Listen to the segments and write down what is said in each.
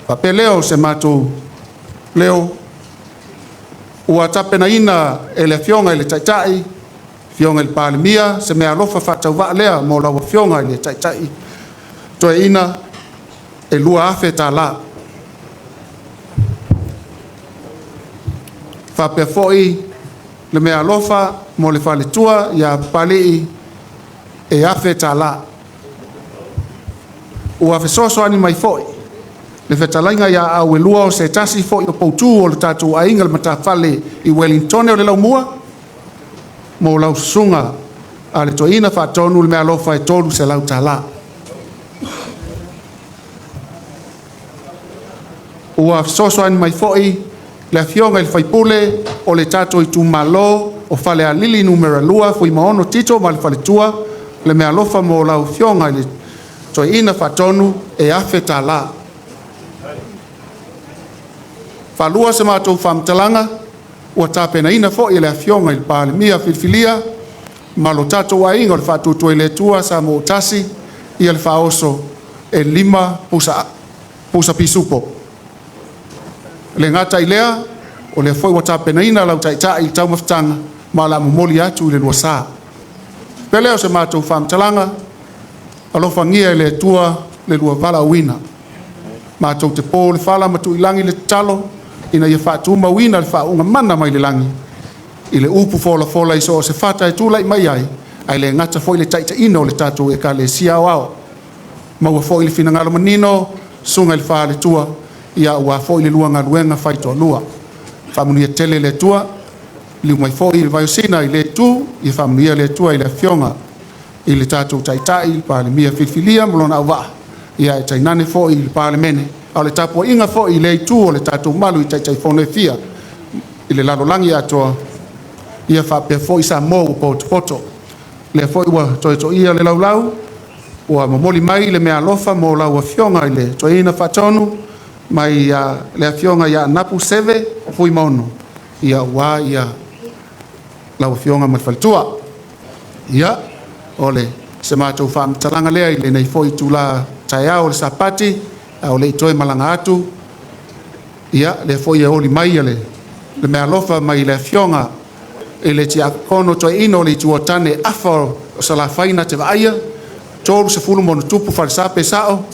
Faapea lea o se matou leo ua tapenaina e le Afioga i le Taitai, Afioga i le Palemia, se meaalofa faatauvaa lea mo lau Afioga i le Taitai Toeaina e $2,000. Faapea foi le meaalofa mo le faletua ia Papalii e $1,000. Ua fesoasoani mai foi le fetalaiga ia Auelua o se tasi foi o poutu o le tatou aiga i le matafale i Ueligitone o le Laumua, mo lau susuga a le Toeaina Faatonu le meaalofa e $300. Ua fesoasoani mai foi le Afioga i le faipule o le tatou itumalo o Falealili Nu.2 Fuimaono Tito ma le faletua, le meaalofa mo lau Afioga i le Toeaina Faatonu e $1,000. Faalua se matou faamatalaga, ua tapenaina foi e le Afioga i le Palemia Filifilia ma lo tatou Aiga o le Faatuatua i le Atua Samoa ua Tasi ia le faaoso e 5 pusa pisupo. E le gata i lea, o lea foi ua tapenaina lau taitai i le taumafataga ma o le a momoli atu i le sa. Pele lea o se matou faamatalaga, alofagia e le Atua le lua valaauina. Matou te po le fala ma tuilagi le tatalo ina ia faatumauina le faauuga mana mai le lagi i le upu folafola i so o se fata e tulai mai ai, ae le gata foi i le taitaiina o le tatou Ekalesia Aoao. Maua foi le finagalo manino, susuga i le faletua, ia aua foi le lua galuega faitoalua. Faamanuia tele le Atua, liliu mai foi le vai o Sina i lea itu, ia faamanuia le Atua i le Afioga i le tatou Taitai, le Palemia filifilia ma lona auvaa, ia ae tainane foi le Palemene. A o le tapuaiga foi i lea itu o le tatou malu i Taitaifono e fia i le lalolagi atoa, ia faapea foi Samoa ua potopoto. O lea foi ua toe toia le laulau, ua momoli mai le meaalofa mo lau Afioga i le Toeaina Faatonu mai le Afioga ia Anapu Seve Fuimaono, aua lau Afioga ma le faletua. Ia, o le se matou faamatalaga lea i lenei foi itula taeao o le Sapati, a o le i toe malaga atu, ia, lea foi e oli mai le meaalofa mai le Afioga i le Tiakono Toeaina o le Itu o Tane Afa o Salafai na te vaaia, 30+ falesa pe sao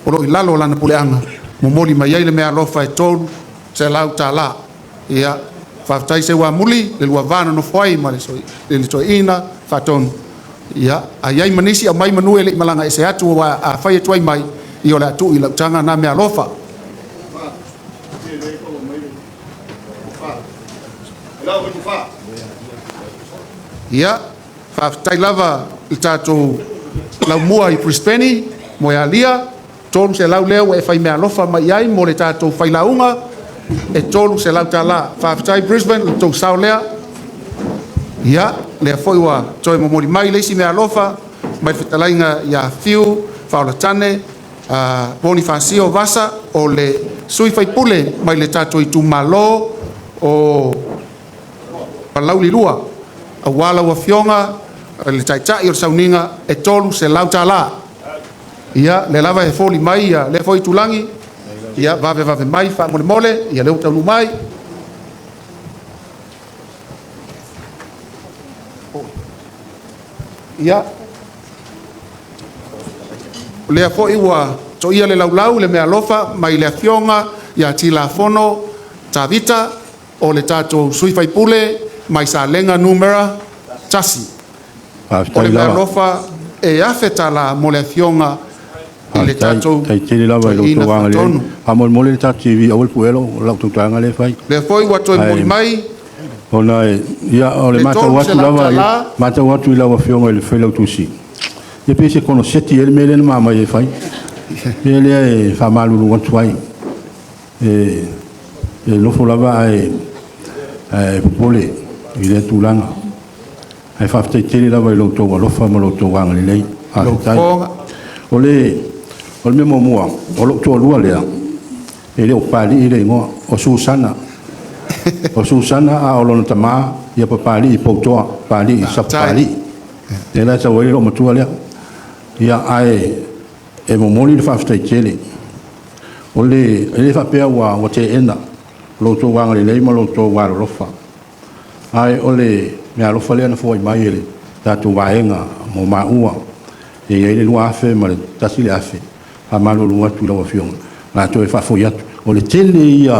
o lo o i lalo o lana puleaga, momoli mai ai le meaalofa e $300. Ia, faafetai Seuamuli le lua va nonofo ai ma le Toeaina Faatonu. Ia, a i ai ma nisi, aumai manu e le i malaga ese atu, aua a fai e tuai mai, ia o le a tuu i lau taga na meaalofa. Ia, faafetai lava i le tatou laumua i Brisbane, Moealia, $300 lea ua e fai meaalofa mai i ai mo le tatou failauga, e $300. Faafetai Brisbane, o le tou sao lea. Ia, lea foi ua toe momoli mai le isi meaalofa mai le fetalaiga ia Fiu Faolatane Ponifasio Vasa, o le sui faipule mai le tatou itumalo o Palauli 2, aua lau Afioga le Taitai o le Sauniga e $300. Ia, lea lava e foli mai ia lea foi itulagi, ia vave vave mai faamolemole, ia lea ua taunuu mai. Ia, o lea foi ua toia le laulau i le meaalofa mai le Afioga ia Tilafono Tavita, o le tatou sui faipule mai Salega Numera 1. O Faafetai le lava. meaalofa e $1,000 mo le Afioga i le Faafetai. tatou Tai tele lava i lo Toeaina outou agalelei. Faatonu. Faamolemole le tatou TV aua le puea lau tautalaga lea e fai. Lea foi ua toe momoli Ae mai ona e, ia, o le le matau atu lava, $300. matau atu i lau Afioga i le Failautusi, ia pei se koneseti ea le mea lea na ma aumai e fai. O le mea lea e faamalulu atu ai, e nofo lava ae popole i lea tulaga. Ae faafetai tele lava i lo outou alofa ma lo outou agalelei. Lau Faafetai. fofoga. O le mea muamua, o lou toalua lea, e le o Papalii le igoa, o Susana. O Susana, a o lona tama, ia Papalii Poutoa, Papalii Faafetai. Sapapalii. Lea la e sau ai le loomatua lea. Ia, ae e momoli le faafetai tele. O le, e le faapea ua teena lo outou agalelei ma lo outou alolofa, ae o le meaalofa lea na foai mai e le tatou vaega mo maua e i ai le $2,000 $1,000, faamalulu atu i lau Afioga, o le a toe faafoi atu. O le tele ia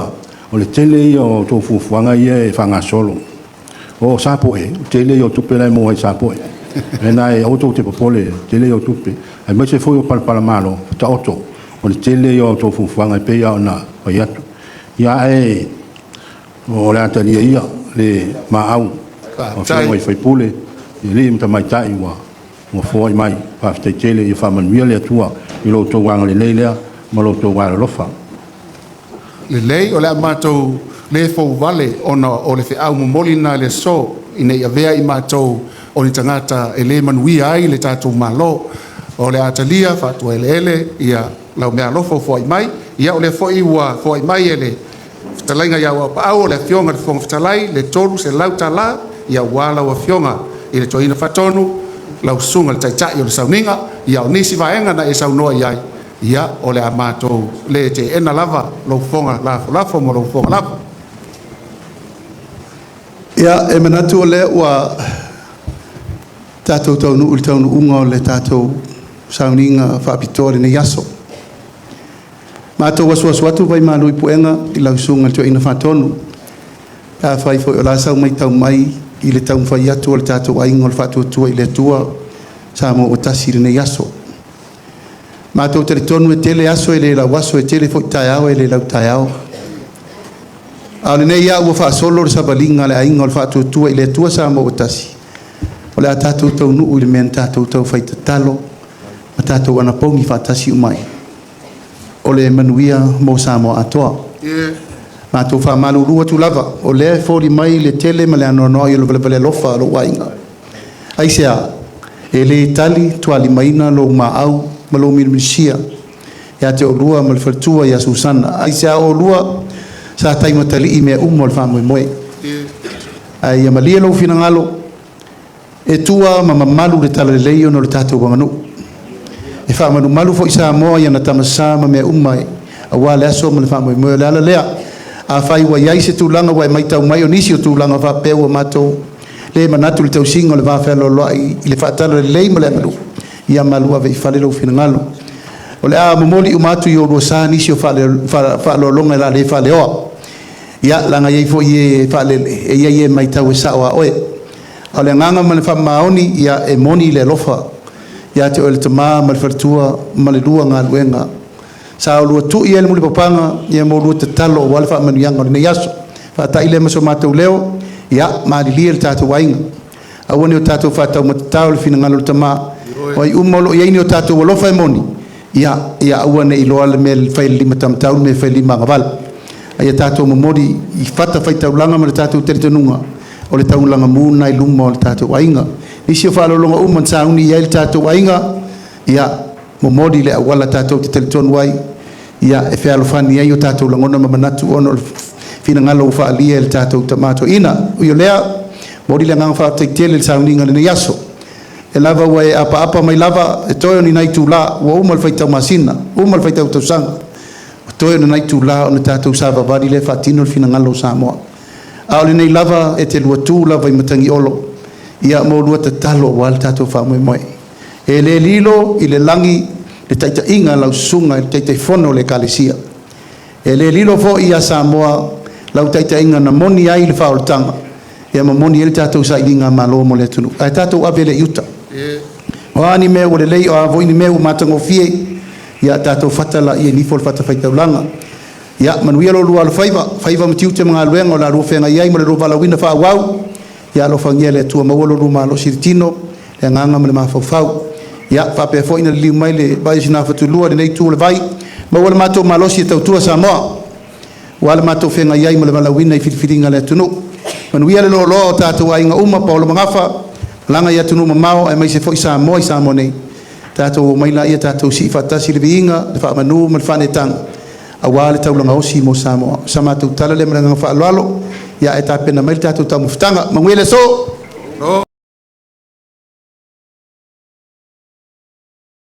o a outou fuafuaga ia e faagasolo. O Sapoe, o le tele ia o tupe la e maua i Sapoe. O le mea lena aua tou te popole, o le tele ia o tupe, aemaise foi o palapalamalo taoto, o le tele ia o a outou fuafuaga e pei lava ona fai atu. Ia ae o le a talia ia le maau o Afioga i sui usufono i alii ma tamaitai ua foai mai. Faafetai tele, ia faamanuia le Atua i lo outou agalelei lea ma lo outou alolofa. Lelei, o le a matou le fouvale ona o le feau momoli lena i le aso, ina ne i avea i matou o ni tagata e le manuia ai le tatou Malo. O le a talia faatuaeleele lau meaalofa ua foai mai. Ia o lea foi ua foai mai e le fetalaiga ia Auapaau o le Afioga i le Fofoga Fetalai le $300 aua lau Afioga i le Toeaina Faatonu, lau Susuga i le Taitai o le Sauniga. Ia o nisi vaega na e saunoa i ai, ia o le a matou le teena lava lou fofoga lafolafo ma lou fofoga lafo. Ia, e manatu o lea ua tatou taunuu i le taunuuga o le tatou sauniga faapitoa i lenei aso. Matou asuasu atu vai malu i puega i lau Susuga i le Toeaina Faatonu, pe afai foi o le a sau matau mai i le taumafai atu o le tatou aiga o le Faatuatua i le Atua Samoa ua Tasi i lenei aso. Matou te talitonu e tele aso e le lauaso, e tele foi taeao e le lautaeao. A o lenei lava ua faasolo le savaliga a le aiga o le Faatuatua i le Atua Samoa ua Tasi, o le a tatou taunuu i le mea na tatou taufai tatalo ma tatou anapogi faatasi uma ai, o le manuia mo Samoa atoa. Matou faamalulu atu lava, o lea e foliga mai le tele ma le anoanoai o le valevale alofa a lou aiga. Aisea? E le tali tualimaina lou maau ma lou mielimiesia ia te oulua ma le faletua ia Susana. Aisea oulua sa taimatalii i mea uma o le faamoemoe. Ae ia malie lou finagalo, e tua ma mamalu le talalelei ona o le tatou aganuu. E faamalumalu foi Samoa i ana tama sa ma mea uma aua le aso ma le faamoemoe. O le ala lea, afai ua i ai se tulaga ua e matau mai o nisi o tulaga faapea ua matou le manatu i le tausiga o le vafealoaloai i le faatalalelei ma le aganuu, ia malu ave i fale lou finagalo. O le a momoli uma atu i oulua sa nisi o faaaloaloga o le a le faaleoa. Ia, leaga e i ai foi e faalele, e i ai e matau e sao a oe. A o le agaga ma le faamaoni, ia e moni le alofa ia te oe le tama ma le faletua ma le lua galuega. Sa olua tui ai le mulipapaga ma oulua tatalo aua le faamanuiaga o lenei aso. Faata'i lea ma so matou leo, ia malilie le tatou aiga, aua ne i o tatou faataumatatao i le finagalo o le Tama, o ai uma o lo o i ai ni o tatou alofa e moni, ia ia aua ne i iloa le mea e fai e le lima taumatau le mea e fai e le lima agavale. A ia tatou momoli i fatafaitaulaga ma le tatou talitonuga, o le taulagamu lena i luma o le tatou aiga. Nisi o faaaloaloga uma na sauni i ai le tatou aiga, ia momoli le auala tatou te talitonu ai, ia e fealofani ai o tatou lagona ma manatu ona o le finagalo ua faaalia e le tatou Tama Toeaina. Ui o lea, momoli le agaga faafetai tele i le sauniga i lenei aso. E lava ua e apaapa mai lava, e toe o ni nai itula ua uma le faitau masina, uma le faitau tausaga, ua toe o ni nai itula ona tatou savavali lea e faatino le finagalo o Samoa. A o lenei lava e te lua tu lava i matagiolo ia ma oulua tatalo aua le tatou faamoemoe. E le lilo i le lagi le taitaiga a lau susuga i le Taitaifono o le Ekalesia. E le lilo foi ia Samoa lau taitaiga na moni ai le faaolataga ia ma moni ai le tatou sailigamalo mo le atunuu. Ae tatou ave lea i uta. O a ni mea ua lelei, o a foi ni mea ua matagofie, ia tatou fata laia i nifo o le fatafaitaulaga. Ia manuia lo oulua alofaiva, faiva ma tiute ma galuega o le a oulua feagai ai ma le lua valaauina faaauau. Ia alofagia e le Atua maua lo oulua malosi i le tino, le agaga ma le mafaufau. Ia faapea foi ona liliu mai le vai o Sinafatulua i lenei itu o le vai, maua le matou malosi e tautua Samoa, aua le matou feagai ai ma le valaauina i filifiliga a le atunuu. Manuia le loaloa o tatou aiga uma, paolo ma gafa, malaga i atunuu mamao aemaise foi Samoa i Samoa nei. Tatou omai laia tatou sii faatasi le viiga, le faamanu ma le faaneetaga aua le taulaga osi mo Samoa. O sa matou tala lea ma le agaga faaaloalo, ia ae tapena mai le tatou taumafataga. Manuia le aso.